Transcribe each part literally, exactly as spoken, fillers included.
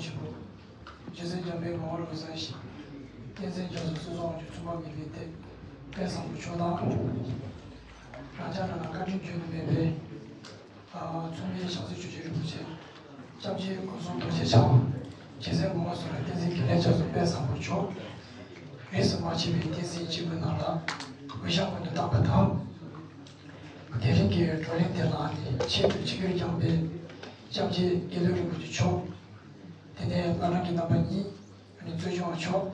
ཆེན་པོ། རྗེ་བཙུན་འཇམ་དཔལ་གོང་བུར་ལོ་གསར་ཞིང་། བསྟན་འཛིན་རྒྱ་མཚོ་སོགས་དབང་ཕྱུག་མཚུངས་པ་མེད་པའི་གཏེར་དཔལ་བཟང་པོ་མཆོག་དང་། རང་ཅག་རྣམས་ལ་བཀའ་དྲིན་བརྗོད་དུ་མེད་པའི། ཨ། མཚུངས་མེད་ཞལ་གཟིགས་ཆོས་ཀྱི་རིན་པོ་ཆེ། སྐྱབས་རྗེ་སྐུ་གསུང་རྡོ་རྗེ་འཆང་། རྗེ་བཙུན་མོའུ་འགལ་སོགས་ལ་བསྟན་འཛིན་དགེ་ལེགས་རྒྱ་མཚོ་དཔལ་བཟང་པོ་མཆོག་རིས་སུ་མ་ཆད་པའི་བསྟན་སྲིད་སྤྱི་བོའི་ནང་ལ་འོད་ཞགས་ཀུན་ཏུ་དག་པ་དང་། དེ་རིང་གི་བགྲོ་གླེང་དེ་ལ་ནི་ཆེད་དུ་ཆིབས་བསྒྱུར་བསྐྱངས་པའི་སྐྱབས་རྗེ་དགེ་ལེགས་རིན་པོ་ཆེ་མཆོག་དེ་ནས་བླ་བྲང་གི་རྣམ་པ་གཉིས། ཨ་ནི་གཙོ་སྐྱོང་མཆོག་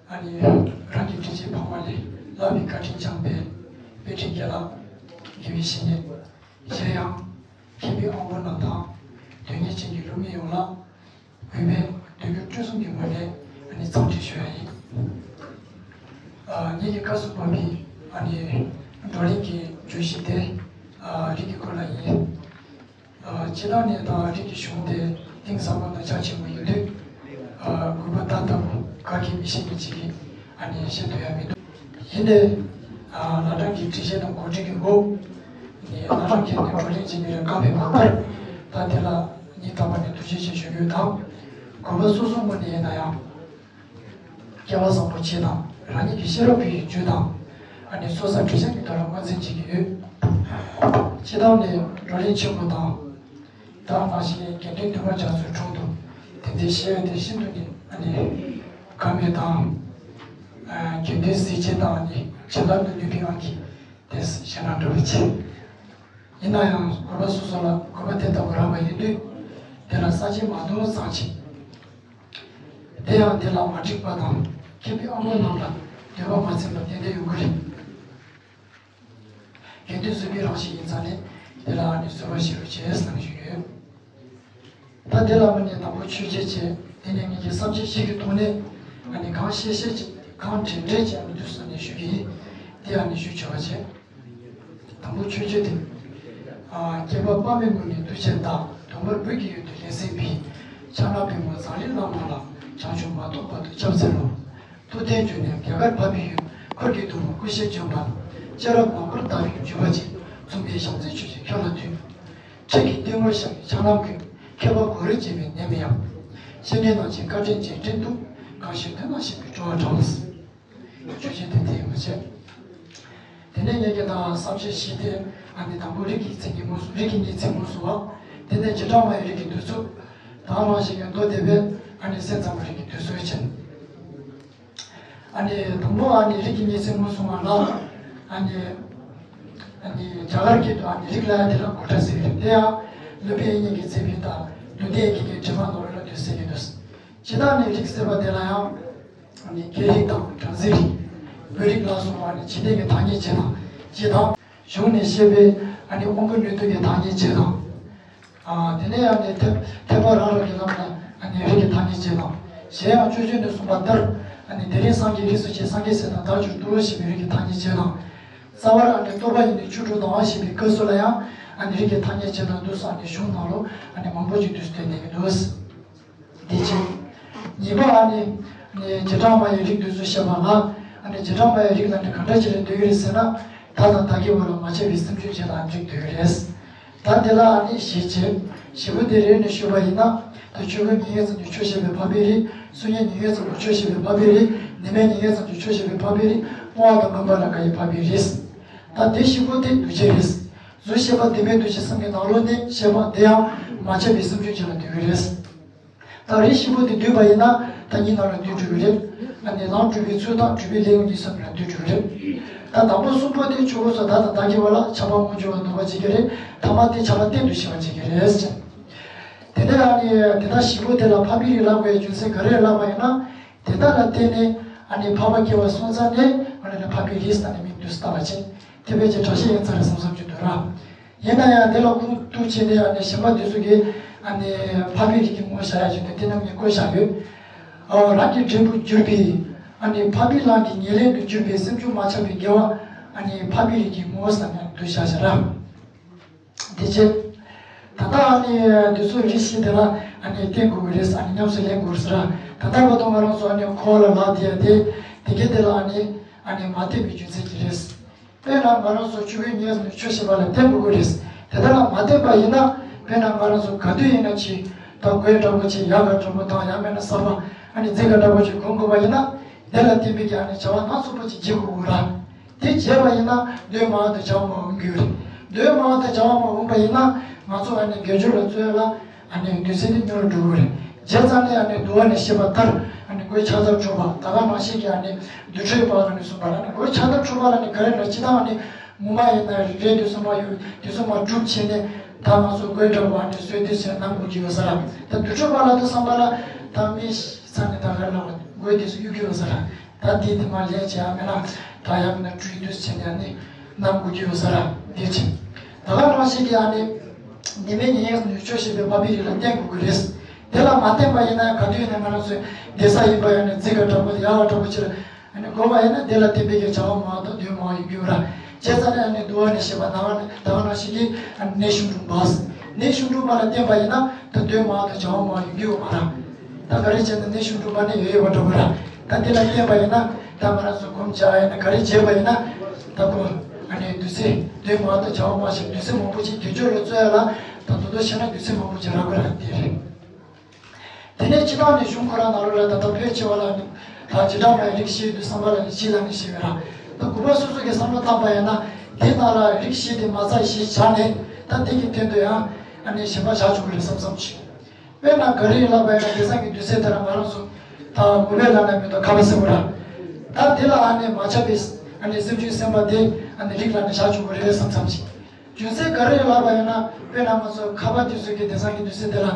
ཨ་ནི་རང་གི་དྲིན་ཆེན་ཕ་མ་ལས་ལྷག་པའི་བཀའ་དྲིན་བསྐྱངས་པའི་དཔལ་ཁྲི་དགེ་ལགས། དགེ་བའི་བཤེས་གཉེན། གཞན་ཡང་། མཁས་པའི་དབང་པོ་རྣམས་དང་། དོན་གཉེར་ཅན་གྱི་སློབ་མ་ཡོངས་ལ། གུས་པས་འདུད་འགྱུར་སྤྲུལ་གསུམ་གྱི་ངོས་ནས་ཨ་ནི་འཚམས་འདྲི་ཞུ་ཡ་ཡིན། ཨ། ངེད་ཀྱི་སྐབས་སུ་བབས་པའི་ཨ་ནི་བགྲོ་གླེང་གི་བརྗོད་གཞི་དེ། ཨ། རིགས་ཀྱི་སྐོར་ལ་ཡིན། ཨ། སྤྱིར་བཏང་ནས་ད་རིགས་ཀྱི་གཞུང་དེ་གཏིང་ཟབ་པོ་དང་རྒྱ་ཆེན་པོ་ཡིན་དུས། ཨ། དགོས་པ་ད་ལྟ་བུ་ག་གེ་མི་ཤེས་མཁན་ཅིག་གིས་ཨ་ནི་བཤད་ཐུབ་ཡ་མི་འདུག་ཡིན་ནའི། ཨ། བླ་བྲང་གི་སྒྲིག་གཞི་དང་གོ་སྒྲིག་གི་འོག་ནས་བླ་བྲང་ཁྱེར་ནས་བགྲོ་གླེང་བྱེད་མི་རེ་བཀའ་ཕེབས་པ་ལྟར། ད་དེ་ལ་སྙིང་ཐག་པ་ནས་ཐུགས་རྗེ་ཆེ་ཞུ་རྒྱུ་དང་། དགོས་པ་སོ་སོའི་ངོས་ནས་ཡིན་ན་ཡང་། སྐལ་བ་བཟང་པོ་ཆེ་དང་རང་ཉིད་ཀྱི་ཤེས་རབ་ཀྱི་རྒྱུ་དང་། ཨ་ནི་སོ་སོ་གྲུབ་ཆ་གི་ཐོག་ལ་ངོས་འཛིན་བྱེད་ཀྱི་ཡོད། སྤྱིར་བཏང་ནས་བགྲོ་གླེང་ཆེན་པོ་དང་། ད་ནང་བཞིན་དགེ་འདུན་དུ་མ་རྒྱ་མཚོའི་དྲུང་དུ་དེ་འདྲའི་ཤེས་ཡོན་དེ་ཤིན་ཏུ་ནས་ཨ་ནི་དགའ་མོས་དང་། ཨ། དགེ་འདུན་གཟི་བརྗིད་དང་ཨ་ནི་བྱིན་རླབས་ཏུ་ནུས་པའི་དབང་གིས་དེ་ཞེ་དྲག་འགྲོ་བའི་ཆེད། ཡིན་ན་ཡང་དགོས་པ་སོ་སོ་ལ་དགོས་པ་དེ་ལྟ་བུ་རག་པ་ཡིན་དུས། དེ་ལ་ས་བཅད་མ་གཏོགས་གཙང་ཆེ། དེ་ཡང་དེ་ལ་མ་འགྲིག་པ་དང་། མཁས་པའི་དབང་པོ་རྣམས་ལ་འདོད་པ་མ་ཚིམ་པ་ཏན་ཏན་ཡོང་གི་རེད། དགེ་འདུན་བཟོད་པའི་རང་བཞིན་ཡིན་ཙང་ནས་དེ་ལ་ནི་བཟོད་པ་བཞེས་རོགས་བྱས་གསུངས་བཞིན་ཡོད། ད་དེ་ལ་མ་ནས་དང་པོ་མཆོད་བརྗོད་བྱས། དེ་ནས་ངེད་ཀྱི་བསམ་བརྗོད་ཞིག་གི་ཐོག་ནས་ཨ་ནི་གང་ཤེས་ཤེས་ཀྱིས་གང་དྲན་དྲན་གྱིས་ཨ་ནི་དུས་སུ་ནས་ཞུ་གི་ཡིན། དེ་ཨ་ནི་ཞུ་ཆོག་པ་བྱས། དང་པོ་མཆོད་བརྗོད་དེ། ཨ། བསྐལ་པ་དཔག་མེད་སྔོན་ནས་འདུ་བྱེད་བདག་དུང་དཀར་འབུལ་གྱི་ཡུལ་དུ་ལེགས་གསན་པའི། ཕྱག་ན་པདྨོ་ཛཱ་ལི་བླ་མ་ལ། བྱང་ཆུབ་མ་ཐོབ་བར་དུ་སྐྱབས་འཚོལ་ལོ། ཐུབ་བསྟན་འབྱུང་གནས་རྒྱ་གར་འཕགས་པའི་ཡུལ། འཁོར་གྱི་སྡུག་བསྔལ་ཀུན་ཞི་འབྱོངས་པ། སྤྱན་རབ་མང་པོར་བརྡལ་བའི་འཇུག་པ་ཅན། མཚུངས་མེད་ཞབས་འཛིན་ཆོས་ཀྱི་ཁྱབ་ལ་འདུད། ཁྲིད་ཀྱི་རྟེན་ངོར་བཞག་པའི་ཕྱག་ན་མགོན། མཁས་པ་གུ་རུ་བྱེད་པའི་ནད་མེད་ཡང་། བཤེས་གཉེན་རྣམས་ཀྱི་བཀའ་དྲིན་རྗེས་དྲན་དུ། གང་ཞིག་དོན་དང་ཞེན་པའི་སྤྲོ་བ་དྲངས། ཆོས་ཅན་དེ་དེ་ཡིན་པ་བྱས། དེ་ནས་ངེད་ཀྱི་ད་བསམ་བརྗོད་བཞི་དེ་ཨ་ནི་དང་པོ་རིགས་ཀྱི་མཚན་ཉིད་སྨོས་སོ། རིགས་ཀྱི་ཉིན་མཚན་སྨོས་སོ་བ། དེ་ནས་བྱེ་བྲག་སྨྲ་བའི་རིགས་ཀྱི་འདོད་ཚུལ། ད་ག་ནང་བཞིན་གྱི་མདོ་སྡེ་པའི་ཨ་ནི་སེམས་ཙམ་པའི་རིགས་ཀྱི་འདོད་ཚུལ་བྱས། ཨ་ནི་དང་པོ་ཨ་ནི་རིགས་ཀྱི་ཉིན་མཚན་སྨོས་སོ་བ་ལ། ཨ་ནི་ཨ་ནི་རྒྱ་གར་སྐད་དུ་ཨ་ནི་རིགས་ལ་ཡ་དེ་ལ་གོ་ཊ་ཟེར་གྱི་རེད། དེ་ཡང་སློབ་དཔོན་དབྱིག་གཉེན་གྱིས་མཛད་པའི་ད་ལུང་བསྟན་དབྱིག་གི་དྲི་མ་ནོར་ལ་འདོད་ཟེར་གྱི་འདུག་སྤྱིར་བཏང་ནས་རིགས་ཟེར་བ་དེ་ལ་ཡང་། ཨ་ནི་སྐད་རིགས་དང་བྲམ་ཟེ་རིགས། བོད་རིགས་ལ་སོགས་པ་ནི་འཇིག་རྟེན་གྱི་ཐ་སྙད་བྱེད་དང་། སྤྱིར་དང་། གཞུང་ནས་བཤད་པའི་ཨ་ནི་དབང་པོ་ཉིད་སྟོབས་ཀྱི་ཐ་སྙད་བྱེད་དང་། ཨ། དེ་ནས་ཡང་ནི་ཐེག་ཐེག་པ་རང་རང་གི་ལམ་ལ་ཨ་ནི་རིགས་ཀྱི་ཐ་སྙད་བྱེད་དང་། གཞན་ཡང་སྤྱོད་བརྗོད་ནས་གསུངས་པ་ལྟར། ཨ་ནི་དེ་རིང་སངས་རྒྱས་རིགས་སུ་ཆེ། སངས་རྒྱས་ཟེར་དང་བདག་གྱུར་ཏོ་ཞེས་པའི་རིགས་ཀྱི་ཐ་སྙད་བྱེད་དང་། རྩ་བར་ཨ་ནི་རྟོགས་པ་ཡིས་ནི་ཆོས་དྲུག་སྡང་བ་ཞེས་པའི་སྐབས་སུ་ལ་ཡང་ཨ་ནི་རིགས་ཀྱི་ཐ་སྙད་བྱེད་དང་འདུག་སོགས་ཨ་ནི་གཞུང་ནང་ལོ་ཨ་ནི་མང་པོ་ཅིག་འདུག་སྟོན་གནང་གི་འདུག་དེ་བྱས། གཉིས་པ་ཨ་ནི། ནི་བྱེ་བྲག་སྨྲ་བའི་རིགས་འདོད་ཚུལ་བཤད་པ་ལ། ཨ་ནི་བྱེ་བྲག་སྨྲ་བའི་རིགས་ལ་ནི་ག་འདྲ་ཅིག་ལ་འདོད་ཀྱི་རེད་ཟེར་ན། བདག་དང་བདག་གི་བར་ལ་མ་ཆགས་པའི་སེམས་བྱུང་བྱེད་ལ་རིགས་འདོད་ཀྱི་རེད། ད་དེ་ལ་ཨ་ནི་བཞི་བྱས། བཞི་པོ་དེ་རེ་ནས་ཞུས་པ་ཡིན་ན། ད་ཆོས་སྐུ་མྱ་ངན་ཙམ་གྱི་ཆོས་བཤད་པའི་འཕགས་པའི་རིགས། བསོད་སྙོམས་མྱ་ངན་ཙམ་གྱི་ཆོས་བཤད་པའི་འཕགས་པའི་རིགས། ནད་མེད་མྱ་ངན་ཙམ་གྱི་ཆོས་བཤད་པའི་འཕགས་པའི་རིགས། བསྔོ་བ་དང་སྨོན་པ་ལ་དགའ་བའི་འཕགས་པའི་རིགས། ད་དེ་བཞི་པོ་དེ་འདུ་བྱེད་རེད། གཟུགས་ཤེས་པ་བདེན་མེད་འདུ་བྱེད་གསུམ་གྱི་ནང་ལོགས་ནས་བཤད་པ་དེ་ཡང་མ་ཆགས་པའི་སེམས་བྱུང་བྱེད་ལ་འདོད་ཀྱི་རེད། ད་རིགས་བཞི་པོ་དེ་འདུས་པ་ཡིན་ན་ད་གཉིས་ནང་ལ་འདུས་འགྲོ་གི་རེད། ཨ་ནི་ལམ་སྒྲུབ་པའི་ཚུལ་དང་སྒྲུབ་པའི་ལེའུ་གཉིས་གསུམ་ལ་འདུས་འགྲོ་གི་རེད། ད་དང་པོ་གསུམ་པོ་དེ་ཆོས་སྐུ་སོགས་བདག་དང་བདག་གི་བར་ལ་ཁྱབ་པ་མངོན་འགྱུར་བ་འདོད་པ་བྱེད་ཀྱི་རེད། ཐ་མ་དེ་ཁྱབ་པ་གཏན་དུ་ཕྱེ་བ་བྱེད་ཀྱི་རེད། དེ་ནས་ཨ་ནི་དེ་དག་བཞི་པོ་དེ་ལ་འཕགས་པའི་རིགས་ལབ་དགོས་རྒྱུ་མཚན་ག་རེ་ལབ་པ་ཡིན་ན། དེ་དག་ལ་བརྟེན་ནས་ཨ་ནི་འཕགས་པ་སྐྱེ་བ་སོང་ཙང་ནས་ཨ་ནི་འཕགས་པའི་རིགས་ཟེར་ནས་མིང་བཏགས་པ་བྱས། དེ་བས་ཀྱི་དྲག་ཤོས་ཡིན་ཚར་རེད་བསམ་བསམ་གྱི་འདུག་ར། ཡིན་ན་ཡང་དེ་ལ་ཁུངས་གཏུགས་བྱས་ནས་ཨ་ནི་གཞན་པ་དེ་ཚོ་གིས་ཨ་ནི་འཕགས་པའི་རིགས་ཀྱི་ངོ་བོ་བཞག་ཡ་བྱས་ཏེ་དེ་རྣམས་ཀྱིས་བཀོད་བཞག་ཡོད། ཨ། རང་གི་འབྲས་བུར་གྱུར་པའི་ཨ་ནི་འཕགས་པའི་ལམ་གྱི་ཉེར་ལེན་དུ་གྱུར་པའི་སེམས་བྱུང་མ་ཆགས་པའི་དགེ་བ་ཨ་ནི་འཕགས་པའི་རིགས་ཀྱི་ངོ་བོ་ཟེར་ནས་འདུག་བཞག་བཞག་ར། དེ་བྱས། ད་ལྟ་ཨ་ནི་དེ་ཚོ་རིགས་བཞི་དེ་ལ་ཨ་ནི་བརྟེན་དགོས་ཀྱི་རེད། ཨ་ནི་ཉམས་སུ་ལེན་དགོས་ཟེར་ར། ད་ལྟ་བར་དུ་ང་རང་ཚོ་ཨ་ནི་འཁོར་བ་ལ་ལུས་བསྡད་ཡ་དེ་དེ་གའི་དེ་ལ་ཨ་ནི་ཨ་ནི་མ་བརྟེན་པའི་རྒྱུ་མཚན་གྱིས་རེད། དཔེར་ན་ང་རང་ཚོ་ཆོས་སྐུ་མྱ་ངན་ལས་འདས་ནས་ཆོས་བཤད་པ་ལ་བརྟེན་དགོས་ཀྱི་རེད། དེ་ལྟར་ལ་མ་བརྟེན་པ་ཡིན་ན་ དཔེར་ན་ང་རང་ཚོ་ག་དུས་ཡིན་ན་ཅི་ད་གོས་འདྲ་པོ་ཅིག་ཡག་ག་འདྲ་པོ་དང་ཡང་མིན་ན་གསར་པ་ཨ་ནི་རྫིག་ག་འདྲ་པོ་ཅིག་གོན་དགོས་པ་ཡིན་ན་དེ་ལ་བརྟེན་པའི་གི་ཨ་ནི་བྱ་བ་སྣ་ཚོགས་པོ་ཅིག་བྱེད་དགོས་ར། དེ་བྱས་པ་ཡིན་ན་འདོད་མང་དུ་བྱ་བ་མ་འོང་གི་ཡོད་རེད། འདོད་མང་དུ་བྱ་བ་མ་འོང་པ་ཡིན་ན་ང་ཚོ་ཨ་ནི་དགེ་སྦྱོར་ལ་བརྩོན་ལ་ཨ་ནི་དུས་ཚོད་དེ་ཉུང་རུ་འགྲོ་གི་རེད། བྱས་ཙང་ནས་ཨ་ནི་འདུལ་བ་ནས་བཤད་པ་ལྟར་ཨ་ནི་གོས་ཕྱག་དར་འཁྲུད་པ་ད་ག་ནང་བཞིན་གྱི་ཨ་ནི་དུར་ཁྲོད་པ་ལ་ནི་གསུངས་པ་ལ་ནི་གོས་ཕྱག་དར་འཁྲུད་པ་ལ་ནི་ག་རེ་ལ་ཅི་ལྟར་ཨ་ནི་ངོ་མ་ཡིན་ན་རེད། དུས་སུ་མ་ཡོད་དུས་སུ་མ་གྲུབ་བྱས་ནས་ད་ང་ཚོ་གོས་འདྲ་བ་ནི་བཟོས་དུས་ཟེར་ནམ་དགོས་ཀྱི་ཡོད་ས་ར། ད་དུར་ཁྲོད་པ་ལ་དུ་བསམ་པ་ལ་ད་མི་ས་ནས་ད་ག་རེ་ལ་གོས་དུས་སུ་གཡུག་གི་ཡོད་ས་ར། ད་དེ་དེ་མ་ལས་བྱས་ཨ་མེད་ན་ད་ཡང་མིན་ན་བཀྲུས་དུས་ཟེར་ནས་ནི་ནམ་དགོས་ཀྱི་ཡོད་ས་ར་དེ་ཕྱིན། ད་ག་ནང་བཞིན་གྱི་ཨ་ནི་ནི་མེད་ཉེན་ཡས་སུ་ནུས་ཆོག་ཤེས་པའི་མ་པི་རི་ལ་བརྟེན་དགོས་ཀྱི་རེད། དེ་ལ་མ་བརྟེན་པ་ཡིན་ན་ག་དུས་ཡིན་ན་ང་རང་ཚོའི་བསྡད་ས་ཡིན་པ་ཡང་ནི་རྫིག་ག་འདྲ་པོ་ཡག་ག་འདྲ་པོ་ཕྱིར་ཨ་ནི་དགོས་པ་ཡིན་ན་དེ་ལ་བརྟེན་པའི་གི་བྱ་བ་མང་དང་དོན་མང་ཡོད་རྒྱུ་ར། བྱས་ཙང་ནས་ཨ་ནི་འདུལ་བ་ནས་བཤད་པ་ད་ག་ནང་ད་ག་ནང་བཞིན་གྱི་ཨ་ནི་གནས་གཞུང་དྲུག་པ། གནས་གཞུང་དྲུག་པ་ལ་བརྟེན་པ་ཡིན་ན་ད་དོན་མང་དང་བྱ་བ་མང་ཡོད་རྒྱུ་ཡོད་མ་ར། ད་ག་རེ་བྱས་ན་གནས་གཞུང་དྲུག་པ་ནི་ཡོད་ཡོད་པ་འགྲོ་གི་ར། ད་དེ་ལ་བརྟེན་པ་ཡིན་ན་ད་ང་རང་ཚོ་སྒོམ་བྱ་ཡིན་ན་ག་རེ་བྱས་པ་ཡིན་ན་ད་ཁོ་ཨ་ནི་དུས་ཚོད་དོན་མང་དང་བྱ་བ་མང་ཞིག་དུས་ཚོད་མང་པོ་ཞིག་དགེ་སྦྱོར་ལ་བརྩོན་ཡ་ལ་ད་དོ་དོ་བྱས་ན་དུས་ཚོད་མང་པོ་ཞིག་རག་གི་ར་དེ་རེད། དེ་ནས་སྤྱི་བཏང་ནས་གཞུང་ཁོ་རང་ནང་ལོགས་ལ་ད་ལྟ་བོད་སྤྱི་བ་ལ་ནི་ད་བྱེ་བྲག་པའི་རིགས་བཞི་དུ་བསམ་པ་ལ་ནི་བཞི་ལ་ནི་བཞི་བས་ར། ད་གུས་པ་སོ་སོ་གི་བསམ་བློ་བཏང་པ་ཡིན་ན་དེ་ནང་ལ་རིགས་བཞི་དེ་མ་རྩ་བཞི་བྱ་ནས་ད་དེ་གི་སྟེང་དུ་ཡང་ཨ་ནི་གཞན་པ་བྱ་ཆོག་གི་རེད་བསམ་བསམ་ཞིག་དཔེར་ན་ག་རེ་ལབ་པ་ཡིན་ན་དེང་སང་གི་དུས་ཚོད་དེ་ལ་ང་རང་ཚོ་ད་མུ་བེ་ལ་ན་མི་དང་ཁ་པ་སེ་བོ་ར། ད་དེ་ལ་ཨ་ནི་མ་ཆགས་པའི་ཨ་ནི་སེམས་བྱུང་སེམས་པ་དེ་ཨ་ནི་རིགས་ལ་ནི་བྱ་ཆོག་གི་རེད་བསམ་བསམ་ཞིག་རྒྱུ་མཚན་ག་རེ་ལབ་པ་ཡིན་ན་དཔེར་ན་ང་ཚོ་ཁ་པ་དེ་ཚོ་གི་དེང་སང་གི་དུས་ཚོད་དེ་ལ་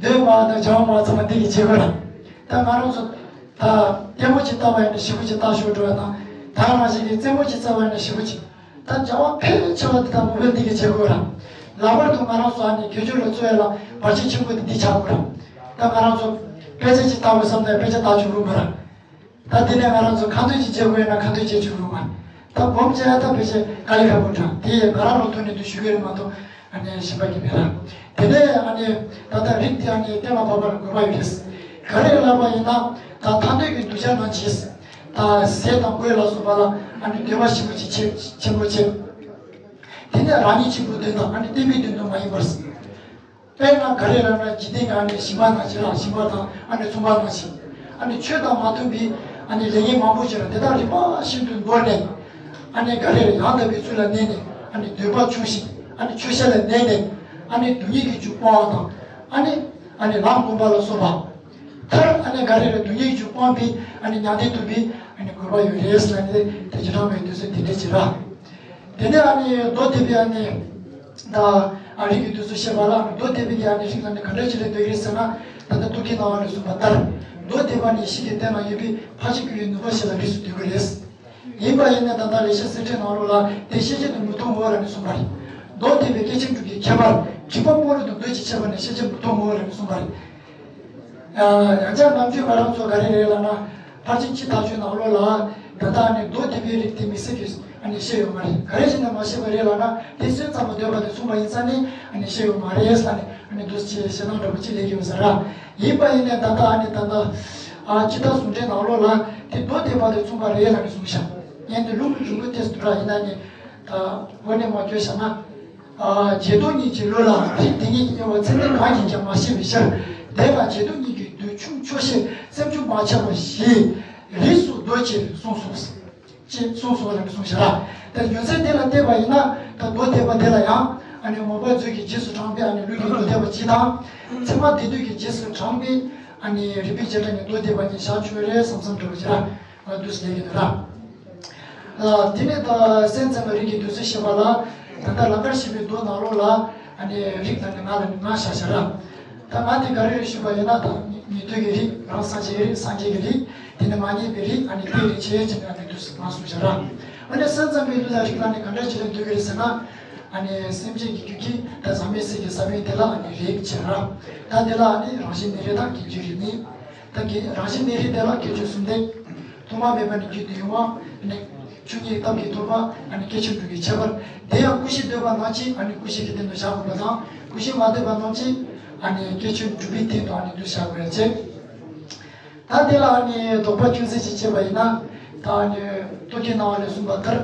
འདོད་མང་དང་བྱ་བ་མང་ཚང་མ་འདི་གི་བྱེད་དགོས་ར། ད་ང་རང་ཚོ་ད་ལྟད་མོ་ཅིག་ལྟ་བ་ཡིན་ན་ཞེ་པོ་ཅིག་ལྟ་ཤོར་འགྲོ་བ་དང་ད་ང་ཞིག་གི་རྩེད་མོ་ཅིག་རྩེ་བ་ཡིན་ན་ཞེ་པོ་ཅིག་ད་བྱ་བ་ཕལ་ཆེ་བ་འདི་དག་མུ་བེ་འདི་གི་བྱེད་དགོས་ར། ལྷག་པར་དུ་ང་རང་ཚོ་ཨ་ནི་དགེ་སྦྱོར་ལ་བརྩོན་ཡ་ལ་བར་ཆད་ཆེན་པོ་འདི་འདི་ཆགས་དགོས་ར། ད་ང་རང་ཚོ་དཔེ་ཆ་ཅིག་ལྟ་དགོས་བསམ་ན་དཔེ་ཆ་ལྟ་ཆོག་རུང་མ་ར། ད་དེ་ནས་ང་རང་ཚོ་ཁ་འདོན་ཅིག་བྱེད་དགོས་ཡོད་ན་ཁ་འདོན་བྱེད་ཆོག་རུང་མ། ད་སྒོམ་བྱས་ད་དཔེ་ཆ་དཀའ་ལས་ཁག་པོ་འདྲ་དེ་ཡས་ང་རང་རང་ཐོག་ནས་འདི་ཞུ་གི་རེད་མ་གཏོགས་ཨ་ནི་གཞན་པ་གི་མེད་ར། དེ་ནས་ཨ་ནི་ད་ལྟ་རིགས་དེ་ཨ་ནི་གཏན་ལ་ཕབ་པ་ལ་དགོས་པ་ཡོད་རེད། ག་རེ་ལབ་པ་ཡིན་ན་ད་ཐར་འདོད་ཀྱི་འདུ་བྱེད་རྣམས་ཀྱིས། ད་ཟས་དང་གོས་ལ་སོགས་པ་ལ་ཨ་ནི་འདོད་པ་ཞེ་པོ་ཅིག་ཆེ་ཆེན་པོ་ཆེ། དེ་ནས་རང་ཉིད་གཅིག་པུའི་དོན་དང་ཨ་ནི་བསྟན་པའི་དོན་དུ་མ་ཡིན་པར། དཔེར་ན་ག་རེ་ལབ་ན་འཇིག་རྟེན་གྱི་ཨ་ནི་ཞིང་པ་ནང་བཞིན་ལ་ཞིང་པ་དང་ཨ་ནི་ཚོང་པ་ནང་བཞིན་ཨ་ནི་ཆོས་དང་མ་མཐུན་པའི་ཨ་ནི་ལས་ངན་མང་པོ་ཞིག་ལ་དེ་དག་རིམ་པ་བཞིན་དུ་འདོར་ནས་ཨ་ནི་ག་རེ་ཡང་དག་པའི་ཚུལ་ལ་གནས་ནས་ཨ་ནི་འདོད་པ་ཆུང་ཞིང་ཨ་ནི་ཆོས་བཤད་ལ་གནས་ནས་ཨ་ནི་སྡུག་བསྔལ་གྱི་རྒྱུ་སྤོང་བ་དང་ཨ་ནི་ཨ་ནི་ལམ་སྒོམ་པ་ལ་སོགས་པ། མཐར་ཨ་ནི་ག་རེ་རེ་སྡུག་བསྔལ་གྱི་རྒྱུ་སྤངས་པའི་ཨ་ནི་མྱང་འདས་ཐོབ་པའི་ཨ་ནི་དགོས་པ་ཡོད་རེད་ཟེར་ན་ནི་དེ་བྱེ་བྲག་པའི་དུས་ཚོད་འདི་འདྲ་ཅིག་ར། དེ་ནས་ཨ་ནི་མདོ་སྡེ་པའི་ཨ་ནི་ད་ཨ་རིགས་ཀྱི་དུས་ཚོད་བཤད་པ་ལ་མདོ་སྡེ་པའི་གི་ཨ་ནི་རིགས་ལ་ནི་ག་འདྲ་ཅིག་ལ་འདོད་ཀྱི་རེད་ཟེར་ན་ད་ལྟ་ཐུགས་ཀྱི་སྣང་བ་ལ་གསུངས་པ་ལྟར་མདོ་སྡེ་པ་ནི་གཤིས་ཀྱི་སྟེང་ན་ཡོད་པའི་ཕར་ཕྱིན་གྱི་ཡུལ་ནུས་པ་ཞིག་ལ་རིགས་སུ་འདོད་ཀྱི་རེད། ཡིན་པ་ཡིན་ནའི་ད་ལྟ་ལེགས་བཤད་གསེར་ཕྲེང་ནང་ལོགས་ལ་དེ་ཤེས་བྱེད་དུ་མི་མཐོང་ངོ་ལ་ནི་གསུངས་པ་རེད། མདོ་སྡེ་པའི་སྐྱེས་ཆེན་དྲུག་གི་ཁྱད་པར་དྲི་མ་སྤོང་ལུགས་དང་མདོ་ཆོས་ཁྱད་པར་ནི་ཤེས་བྱེད་མི་མཐོང་ངོ་ལ་ནི་གསུངས་པ་རེད། ཡང་བསྐྱར་ནམ་རྒྱུན་ང་རང་ཚོ་ག་རེ་རེད་ལབ་ན་ཕར་ཕྱིན་སྤྱི་ཐག་ཆོད་ནང་ལོགས་ལ་ད་ལྟ་ནི་མདོ་སྡེ་པའི་རིགས་དེ་དམིགས་བསལ་གྱིས་ཨ་ནི་བཤད་ཡོད་མ་རེད། ག་རེ་བྱས་ནས་མ་བཤད་པ་རེད་ལབ་ན་དེ་སེམས་ཙམ་པ་འདོད་པ་དེ་མཚུངས་པ་ཡིན་ཙང་ནི་ཨ་ནི་བཤད་ཡོད་མ་རེད་ལབ་ནས་ཨ་ནི་འདུག་སེ་ཞེད་སྣང་འདྲ་པོ་ཅིག་སླེབས་ཀྱི་ཡོད་ས་ར། ཡིན་པ་ཡིན་ནས་ད་ལྟ་ཨ་ནི་ད་ལྟ་ཨ་སྤྱི་ཟླ་ཟུང་འབྲེལ་ནང་ལོགས་ལ་དེ་མདོ་སྡེ་པ་དེ་མཚུངས་པ་རེད་ལབ་ནས་གསུངས་ཤག་ངས་འདི་ལུང་གི་འབྱུང་པོ་ཏོག་ཙམ་འདུག་ར། ཡིན་ན་ནི་ད་འོ་ནས་མ་བརྗོད་བཞག་ན། ཨ་བྱེ་ཐང་གཉིས་ཀྱི་ལུགས་ལ་རིགས་དེ་ཉིད་ཀྱི་དབྱེ་བ་ཚད་མེད་གང་ཡིན་ཀྱང་མ་ཤེས་པའི་ཕྱིར། དེ་ལ་བྱེ་ཐང་གཉིས་ཀྱི་དུས་ཕྱུང་ཆོག་ཤེས་སེམས་བྱུང་མ་ཆགས་པ་ཞེས་རིགས་སུ་འདོད་ཅེས་གསུངས་སོ། ཅེས་གསུངས་སོ་ལ་གསུངས་ཤག་ར། ད་རྒྱུ་མཚན་དེ་ལ་བལྟས་པ་ཡིན་ན་ད་མདོ་སྡེ་པ་དེ་ལ་ཡང་ཨ་ནི་མོས་པ་མཛོད་ཀྱི་རྗེས་སུ་འབྲངས་པའི་ཨ་ནི་ལུགས་ཀྱི་མདོ་སྡེ་པ་གཅིག་དང་། ཚད་མ་སྡེ་བདུན་གྱི་རྗེས་སུ་འབྲངས་པའི་ཨ་ནི་རིགས་པའི་བྱེ་བྲག་གི་མདོ་སྡེ་པ་གཉིས་བཞག་ཆོག་རེད་བསམ་བསམ་འདྲ་བོ་ཅིག་ར། ང་འདུག་སེ་ལས་ཀྱི་འདུག་ར། ཨ་དེ་ནས་ད་སེམས་ཙམ་པའི་རིགས་ཀྱི་འདུ་ཚུལ་བཤད་པ་ལ་ད་ལྟ་ལམ་ཁར་ཞུགས་པའི་མདོ་ནང་ལོགས་ལ་ཨ་ནི་རིགས་དང་ནི་ང་ལ་ནི་ང་བཞག་བཞག་ར། ད་ང་དེ་ག་རེ་རེད་ཞུས་པ་ཡིན་ན་ད་ཉན་ཐོས་ཀྱི་རིགས་རང་སངས་རྒྱས་ཀྱི་རིགས་སངས་རྒྱས་ཀྱི་རིགས་དེ་ནི་མ་རྙེད་པའི་རིགས་ཨ་ནི་དེ་རིགས་ཆེ་ཆེ་ནི་ཨ་ནི་འདུག་སེ་ང་གསུངས་བཞག་ར། ཨ་ནི་སེམས་ཙམ་པའི་ལུགས་ལ་རིགས་ལ་ནི་ག་འདྲ་ཅིག་ལ་འདོད་ཀྱི་རེད་ཟེར་ན་ཨ་ནི་སེམས་ཅན་གྱི་རྒྱུད་ཀྱི་ད་ཟག་མེད་ཟས་ཀྱི་ཟ་བའི་དེ་ལ་ཨ་ནི་རིགས་བྱེད་ར། ད་དེ་ལ་ཨ་ནི་རང་བཞིན་གནས་རིགས་དང་རྒྱུད་རིགས་གཉིས། ད་གི་རང་བཞིན་གནས་རིགས་དེ་ལ་དགེ་སྦྱོར་གསུམ་ལྡན། ཐོག་མ་མེད་པ་ནས་རྒྱུད་དུ་ཡོང་བ་ནི། ཆོས་ཉིད་སྟོབས་ཀྱིས་ཐོབ་པ་ཨ་ནི་སྐྱེས་ཆེན་དྲུག་གི་ཁྱད་པར། དེ་ཡང་ཀུན་གཞི་འདོད་པ་རྣམས་ཀྱིས་ཨ་ནི་ཀུན་གཞི་གི་སྟེང་དུ་བཞག་དགོས་པ་དང་ཀུན་གཞི་མ་འདོད་པ་རྣམས་ཀྱིས་ཨ་ནི་སྐྱེས་ཆེན་དྲུག་པའི་སྟེང་དུ་ཨ་ནི་འདུ་བྱ་དགོས་ཡ་བྱེད། ད་དེ་ལ་ཨ་ནི་དོགས་པ་ཅུང་ཟད་ཅིག་བྱས་པ་ཡིན་ན། ད་ཨ་ནི་རྟོག་གེའི་སྣང་བ་ལས་གསུངས་པ་ལྟར།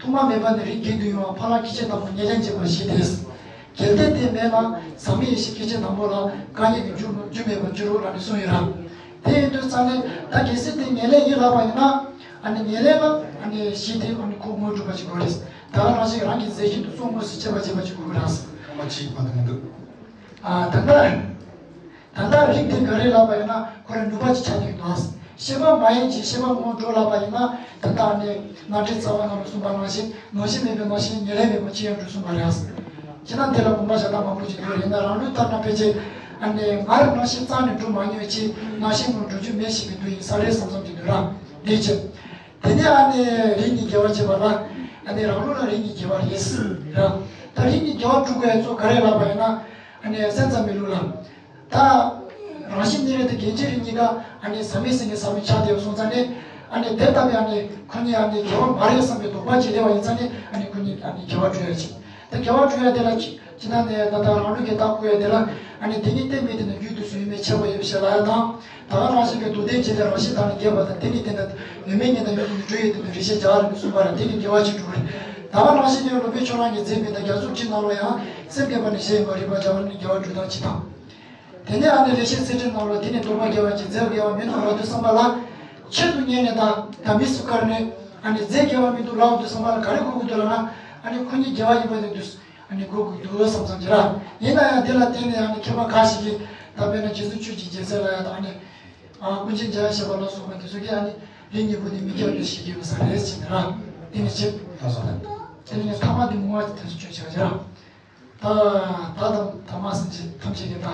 ཐོག་མ་མེད་པ་ནས་རིགས་རྒྱུད་དུ་ཡོང་བ་ཕ་རོལ་སྐྱེས་ཆེན་དང་པོ་ཉེར་ལེན་བྱེད་པ་བཞི་སྟེ། གལ་ཏེ་དེ་མེད་ན་ཟག་མེད་ཡེ་ཤེས་སྐད་ཅིག་དང་པོ་ལ་སྐལ་ངན་གྱི་རྒྱུ་རྒྱུ་མེད་པར་འགྱུར་རོ་ལབ་ནས་གསུངས་ཡོད་ར། དེ་ཡིན་དུས་ཙང་ནས་ད་གལ་སྲིད་དེ་ངེས་ལེགས་ཡིན་ལབ་པ་ཡིན་ན། ཨ་ནི་ངེས་ལེགས་ལ་ཨ་ནི་གཞི་དེ་ཨ་ནི་ཁོ་དངོས་གྲུབ་པ་ཅིག་དགོས་རེད། ད་ག་རང་བཞིན་རང་གི་རྫས་གཞན་དུ་སོང་དངོས་སུ་སྐྱེ་བ་བྱེད་པ་ཅིག་དགོས་ཀྱི་རེད། ཐ་མ་གཅིག་མ་གཏོགས་མི་འདུག་ཨ་ད་ལྟ་ད་ལྟ་རིགས་དེ་ག་རེ་ལབ་པ་ཡིན་ན་ཁོ་རང་ནུས་པ་ཅིག་ཆགས་ཀྱི་འདུག་ཤེས་པ་མ་ཡིན་གྱི་ཤེས་པ་ངོ་སྤྲོད་ལབ་པ་ཡིན་ན་ད་ལྟ་ཨ་ནི་རྣམ་འགྲེལ་རྩ་བ་ནང་ལ་གསུངས་པ་ནང་བཞིན་རྣམ་ཤེས་མེད་པའི་རྣམ་ཤེས་ངེས་ལེགས་མེད་པ་ཅི་ཡང་འགྲུབ་གསུངས་པ་རེད། ཁྱེད་རང་དེ་ལ་དགོངས་པ་བཞག་སྟངས་མང་པོ་ཅིག་འདུག་ཡིན་ན་རང་ལུགས་ལྟར་ན་ཕལ་ཆེར་ཨ་ནི་ང་རང་རྣམ་ཤེས་རྩ་ནས་གྲུབ་མ་མྱོང་ཅིག་རྣམ་ཤེས་ངོ་སྤྲོད་རྒྱུ་མེད་ཞེས་པའི་དོན་ཡིན་ས་རེད་བསམ་བསམ་གྱི་འདུག་ར། འདི་ཕྱིར། དེ་ནས་ཨ་ནི་རིགས་གཉིས་དགེ་བ་བྱེད་པ་ལ་ཨ་ནི་རང་ལུགས་ལ་རིགས་གཉིས་དགེ་བ་རེད་ཟེར་ར། ད་རིགས་གཉིས་དགེ་བ་སྒྲུབ་དགོས་ཡ་གཙོ་ག་རེ་ལབ་པ་ཡིན་ན་ཨ་ནི་སེམས་ཙམ་པའི་ལུགས་ལ། ད་རང་བཞིན་གནས་རིགས་དང་རྒྱན་ཆོས་རིགས་གཉིས་ཀ་ཨ་ནི་ཟག་མེད་སེམས་ཀྱི་ཟག་མེད་ཆགས་བསྡད་ཡོད་སོང་ཙང་ནས་ཨ་ནི་དེ་ལྟ་བུའི་ཨ་ནི་ཁོ་གཉིས་ཨ་ནི་དགེ་བ་མ་རེད་བསམ་པའི་དོགས་པ་ཅིག་སླེབས་པ་ཡིན་ཙང་ནས་ཨ་ནི་ཁོ་གཉིས་ཨ་ནི་དགེ་བ་སྒྲུབ་ཡ་ཅིག་ད་དགེ་བ་སྒྲུབ་ཡ་དེ་ལ་ཅི་ཅི་ན་ནས་ད་ལྟ་རང་ལུགས་ཀྱི་ལྟ་དགོས་ཡ་དེ་ལ་ཨ་ནི་དེ་གཉིས་གཏན་མེད་དེ་ནི་རྒྱུད་དུ་སུན་མེད་ཆེ་བ་ཡོད་ཞེས་ལབ་ཡ་དང་། ད་ག་རང་བཞིན་གྱི་མདོ་སྡེ་བྱེད་ལས་རང་བཞིན་དང་ནི་འགལ་བ་དང་དེ་ནི་དེ་འདྲ་ཡོད་མེད་ཉིད་དང་ཡོད་དུ་འགྲོ་ཡོད་དེ་འདྲ་རེ་ཞིག་སྦྱར་རེ་གསུངས་པ་ལ་དེ་ནི་དགེ་བ་ཅིག་སྒྲུབ་རེད། ད་ག་རང་བཞིན་གྱི་ལུང་པའི་ཕྱོགས་རང་གི་མཛད་མིན་དང་རྒྱ་མཚོ་ཁྲིད་ནང་ལ་ཡང་སེམས་བསྐྱེད་པ་ནི་གཞན་ཡིན་པར་རིག་པར་བྱ་བ་ནི་དགེ་བ་སྒྲུབ་སྟངས་ཅིག་དང་། དེ་ནས་ཨ་ནི་ལེགས་བཤད་ཚིག་འགྲེལ་ནང་ལ་དེ་ནི་སྡོམ་པ་དགེ་བ་ཅན་རྫས་དགེ་བ་མིན་ནོ་ལབ་དུས་ཙམ་པ་ལ། ཆེད་དུ་གཉེར་ནས་དང་དམ་པའི་སུ་བཀར་ནས་ཨ་ནི་རྫས་དགེ་བ་མིན་འདུག་ལབ་དུས་ཙམ་པ་ལ་ག་རེ་གོ་དགོས་འདུག་ལབ་ན་ཨ་ནི་ཁོ་གཉིས་དགེ་བ་ཡིན་པ་དེ་དུས། ཨ་ནི་གོ་དགོས་འདུག་བསམ་བསམ་གྱི་ར། ཡིན་ན་ཡང་དེ་ལ་བརྟེན་ནས་ཨ་ནི་མཁས་པ་ཁ་ཤས་ཀྱིས་ད་དཔེར་ན་རྗེ་བཙུན་ཆོས་ཀྱི་རྒྱལ་མཚན་ལ་ཡང་དང་ཨ་ནི། ཨ་ཀུན་མཁྱེན་འཇམ་དབྱངས་བཞད་པ་ལ་སོགས་པ་དེ་ཚོ་གིས་ཨ་ནི་རིགས་གཉིས་པོ་དེ་མི་ཁྱབ་པ་ཞིག་ཡོད་ས་རེད་ཟེར་ནས་ར། དེ་ནི་བྱེད། དེ་ནི་ཐ་མ་དེ་མོ་བ་དེ་ཚོ་ཆོས་བྱ་བྱ་ར། ད་ད་དང་ཐ་མ་སེམས་ཅན་ཐམས་ཅད་ཀྱི་ད་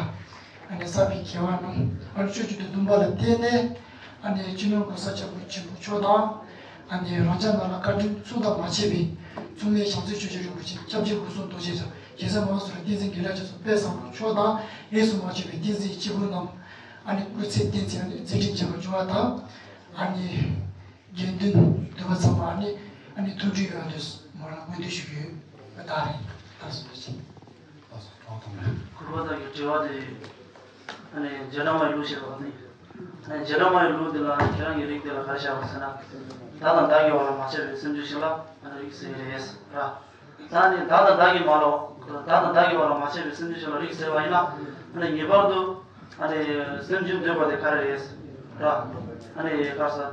ཨ་ནི་བསགས་པའི་དགེ་བ་རྣམས་ཨ་ནི་སྤྱོད་བཅུ་དང་བདུན་པ་ལ་བརྟེན་ནས། ཨ་ནི་སྤྱི་ནོར་གོང་ས་སྐྱབས་མགོན་ཆེན་པོ་མཆོག་དང་། ཨ་ནི་རང་ཅག་རྣམས་ལ་བཀའ་དྲིན་མཚུངས་ཟླ་མ་ཆད་པའི་མཚུངས་མེད་བྱང་རྩེ་ཆོས་རྗེ་རིན་པོ་ཆེ་སྐྱབས་རྗེ་སྐུ་གསུམ་རྡོ་རྗེ་འཆང་རྒྱལ་སྲས་མང་སུ་རིང་བསྟན་འཛིན་དགེ་ལེགས་ཆོས་གསུམ་དཔལ་བཟང་པོ་མཆོག་དང་ལས་སུ་མ་ཆད་པའི་བསྟན་འཛིན་སྐྱེས་བུ་རྣམས་ཨ་ནི་སྐུ་ཚེ་བརྟན་ཚེ་ཨ་ནི་མཛད་འཕྲིན་རྒྱས་པར་འགྱུར་བ་དང་། ཨ་ནི་དགེ་འདུན་འདུས་པ་ཚང་མ་ཨ་ནི་ཨ་ནི་མཐུན་སྒྲིལ་ཡོང་དུས་མོ་རང་སྨོན་འདུན་ཞུ་གི་ཡོད། ད་རེད། ད་སོང་ཞིག་གུས་པ་དག་གི་དྲི་བ་དེ། ཨ་ནི་རྗེ་བླ་མའི་ལུགས་ཞེས་པ་ནི། ཨ་ནི་རྗེ་བླ་མའི་ལུགས་འདི་ལ་ཁྱེད་རང་གི་རིགས་འདི་ལ་ག་རེ་བཞག་པ་ཟེར་ན། བདག་དང་བདག་གི་བར་ལ་མ་ཆགས་པའི་སེམས་བྱུང་ཞིག་ལ་ཨ་ནི་རིགས་ཟེར་གྱི་རེད་ར། ད་ནི་བདག་དང་བདག་གི་མ་ལོ། བདག་དང་བདག་གི་བར་ལ་མ་ཆགས་པའི་སེམས་བྱུང་ཞིག་ལ་རིགས་ཟེར་བ་ཡིན་ན། ཨ་ནི་ངེས་པར་དུ། ཨ་ནི་སེམས་བྱུང་འདོད་པ་དེ་ག་རེ་རེད། ར། ཨ་ནི་ག་ས།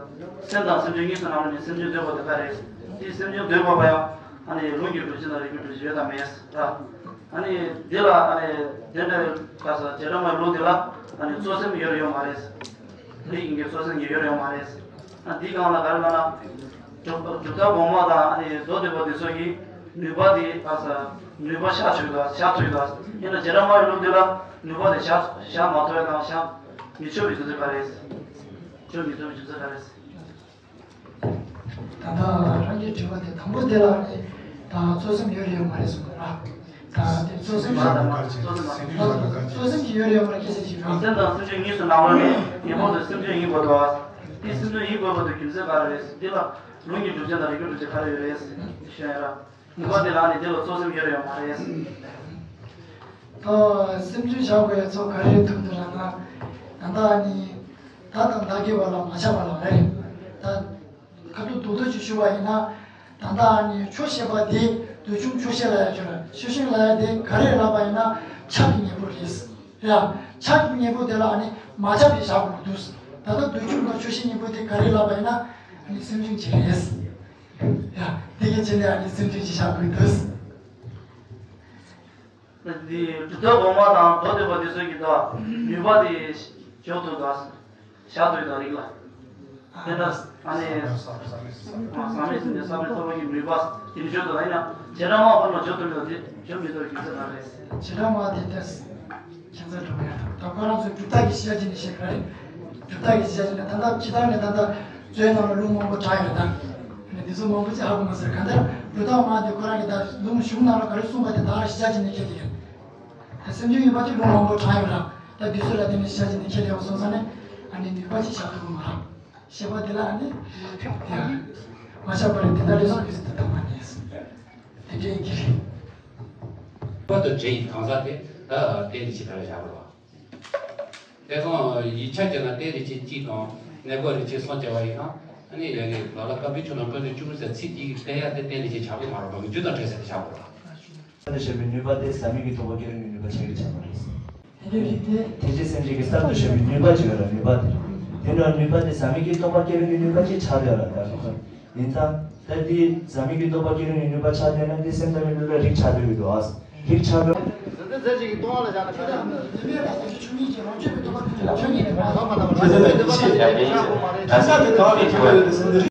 སེམས་དང་སེམས་བྱུང་གཉིས་སུ་ནང་ནས་སེམས་བྱུང་འདོད་པ་དེ་ག་རེད། དེ་སེམས་བྱུང་འདོད་པ་པ་ཡང་། ཨ་ནི་ལུང་གིས་སྒྲུབ་བྱེད་དང་རིགས་པས་སྒྲུབ་བྱེད་ཡོད་དམ་མེད། ར། ཨ་ནི་འདི་ལ་ཨ་ནི་དེ་འདྲ་ག་ས་རྗེ་བླ་མའི་ལུགས་འདི་ལ་ཨ་ནི་གཙོ་སེམས་ཡོད་རེད་ཡོད་མ་རེད། རིགས་ཀྱི་གཙོ་སེམས་ཀྱི་ཡོད་རེད་ཡོད་མ་རེད། ཨ་འདི་སྒང་ལ་ག་རེ་ལབ་ན། གྲུབ་གྲུབ་མཐའ་གོང་མ་དང་ཨ་ནི་མདོ་སྡེ་པ་འདི་ཚོ་གིས་ནུས་པ་འདི་ག་ས་ནུས་པ་བཞག་ཆོག་གི་འདུག་བཞག་ཐུབ་ཀྱི་འདུག་ཡིན་ན་རྗེ་བླ་མའི་ལུགས་འདི་ལ་ནུས་པ་དེ་བཞག་བཞག་མ་ཐུབ་ཡ་དང་བཞག་མི་ཆོག་པའི་རྒྱུ་མཚན་ག་རེ་རེད། བྱེད་མི་ཐུབ་པའི་རྒྱུ་མཚན་ག་རེ་རེད། ད་ལྟ་རང་གི་དྲི་བ་དེ་དང་པོ་དེ་ལ་ནི་ད་གཙོ་སེམས་ཡོད་རེད་ཡོད་མ་རེད་གསུངས་པ་ར། ད་དེ་གཙོ་སེམས་ཀྱི་གཙོ་སེམས་ཀྱི་ཡོད་རེད་ཡོད་མ་རེད་སྐད་ཆ་ཞིག་རེད། སེམས་དང་སེམས་བྱུང་གཉིས་སུ་ནང་ལོགས་ནས་ངེས་པར་དུ་སེམས་བྱུང་ཡིན་དགོས་དོ། དེ་སེམས་བྱུང་ཡིན་དགོས་པ་དེ་རྒྱུ་མཚན་ག་རེ་རེད། འདི་ལ་ལུང་གིས་སྒྲུབ་བྱེད་དང་རིགས་པས་སྒྲུབ་བྱེད་ག་རེ་ཡོད་རེད་ཞུ་ཡ་ར། ནུས་པ་དེ་ལ་ནི་དེ་ལ་གཙོ་སེམས་ཡོད་རེད་ཡོད་མ་རེད། ད་སེམས་བྱུང་བཞག་དགོས་ཡ་ཚོ་ག་རེ་ཐུག་འདུག་ལབ་ན། ད་ལྟ་ནི་བདག་དང་བདག་གི་བར་ལ་མ་ཆགས་པ་ལ་རེད། ད་ཁ་ཐུག་རྡོག་རྡོག་ཅིག་ཞུ་བ་ཡིན་ན། ད་ལྟ་ནི་ཆོས་ཞེས་པ་དེ་འདོད་ཆུང་ཆོས་ཤེས་ལ་ཡ་ཆོས་ལ་ཆོས་ཤེས་ལ་ཡ་དེ་ག་རེ་ལབ་པ་ཡིན་ན་ཆགས་པའི་གཉེན་པོ་རེད། ཡ། ཆགས་པའི་གཉེན་པོ་དེ་ལ་ནི་མ་ཆགས་པའི་བཞག་དགོས་འདུག་ད་ལྟ་འདོད་ཆུང་དང་ཆོས་ཤེས་གཉེན་པོ་དེ་ག་རེ་ལབ་པ་ཡིན་ན་ནི་སེམས་བྱུང་ཅིག་རེད། ཡ། དེ་གི་ཆེད་ལས་ཨ་ནི་སེམས་ཅན་ཅིག་བཞག་དགོས་འདུག་འདི་གྲུབ་མཐའ་གོང་མ་དང་མདོ་སྡེ་པ་འདི་ཚོ་གི་ད་ནུས་པ་དེ་འཇོག་ཐུབ་ད་བཞག་ཐུབ་ད་རིགས་ལ། དེ་འདྲ་ཨ་ནི་ཟག་མེད་སེམས་ཅན་ཟག་མེད་ཚོགས་པ་གི་ནུས་པ་དེ་འཇོག་ཐུབ་ད་ཡིན་ན་བྱེ་བྲག་སྨྲ་བ་ཁོ་ན་འཇོག་ཐུབ་མེད་ད་དེ་འཇོག་མི་ཐུབ་རྒྱུ་མཚན་ག་རེ། བྱེ་བྲག་སྨྲ་བ་དེ་ལྟར། ཁྱད་མཚར་འགྲོ་གི་ཡོད་དམ། ད་ཁོ་རང་ཚོས་གྲུབ་མཐའ་གི་ཤེས་བྱ་ཅིག་ནས་བཤད་ག་རེད། གྲུབ་མཐའ་གི་ཤེས་བྱ་ཅིག་ནས་ད་ལྟ་ཕྱི་ཐང་ནས་ད་ལྟ་རྩོད་ནང་ལ་ལུང་མང་པོ་དྲངས་ཡོད་ད། ནས་འདི་ཚོ་མང་པོ་ཅིག་ཧ་གོ་མ་ཟེར་ག་འདིར་གྲུབ་མཐའ་མ་དེ་ཁོ་རང་གི་ད་ལུང་གཞུང་ནང་ལ་ག་རེ་གསུངས་པ་དེ་ད་ཤེས་བྱ་ཅིག་ནས་ཁྱེར་གི་ཡོད། ད་སེམས་བྱུང་ཡིན་པ་ཅིག་ལུང་མང་པོ་དྲངས་ཡོད་ར། ད་འདི་ཚོ་ལ་དེ་ནས་ཤེས་བྱ་ཅིག་ནས་ཁྱེར་ཡོད་སོང་ཙང་ནས་ཨ་ནི་ནུས་པ་ཅིག་བཞག་ཐུབ་ཀྱི་མ་རེད། ཤེས་པ་དེ་ལ་ཨ་ནི་དེ་ཡང་མ་ཆགས་པ་རེད། དེ་ལྟར་ལས་སོགས་དུས་སུ་དེ་ལྟ་མ་ནས་དེ་འདྲའི་གི་རེད། པ་དུ་འདྲེ་ཡི་གང་ཟག་དེ་ད་གཏན་ནས་ཅི་ལྟར་བཞག་པ་རེད་བ། དེ་སོང་ཡིག་ཆ་བྱས་ན་གཏན་ནས་ཅི་གཅིག་དང་གནས་སྐབས་ནས་ཅི་སོང་བྱས་པ་ཡིན་ན་ཨ་ནི་ཡ་གི་ལ་ལ་བཀའ་པོད་ཆུ་ནང་བཀའ་འདུས་བཅུ་གསུམ་ཟེར་ཚིག་དེ་གི་བསྟན་ཡ་དེ་གཏན་ནས་ཅི་བྱ་དགོས་མ་རེད་བ། མི་རྒྱུ་དང་བྲལ་ཟེར་དེ་བྱ་དགོས་རེད་བ། གསར་དུ་བྱས་པའི་ནུས་པ་དེ་ཟག་མེད་ཀྱི་རྟོག་པ་སྐྱེ་རུང་གི་ནུས་པ་ཆགས་ཀྱི་ཆགས་མ་རེད། དེ་འདྲའི་རིགས་དེ། དེ་ཅི་སེམས་ཅན་གྱི་གསར་དུ་བྱས་པའི་ནུས་པ་ཅིག་ཡོད་ལ་ནུས་པ་དེ། དེ་འདྲ་ནུས་པ་དེ་ཟག་མེད་ཀྱི་རྟོག་པ་སྐྱེ་རུང་གི་ནུས་པ་ཅིག་ཆགས་ཡོད་ལ་ད་ཁོ་ཡིན་ཙང་། ད་དེ་ཟག་མེད་ཀྱི་རྟོག་པ་སྐྱེ་རུང་གི་ནུས་པ་ཆགས་བསྡད་ན་དེ་སེམས་ཙམ་པའི་ལུགས་ལ་རིགས་ཆགས་འགྲོ་གི་འདུག་ཨ། རིགས་ཆགས་འགྲོ།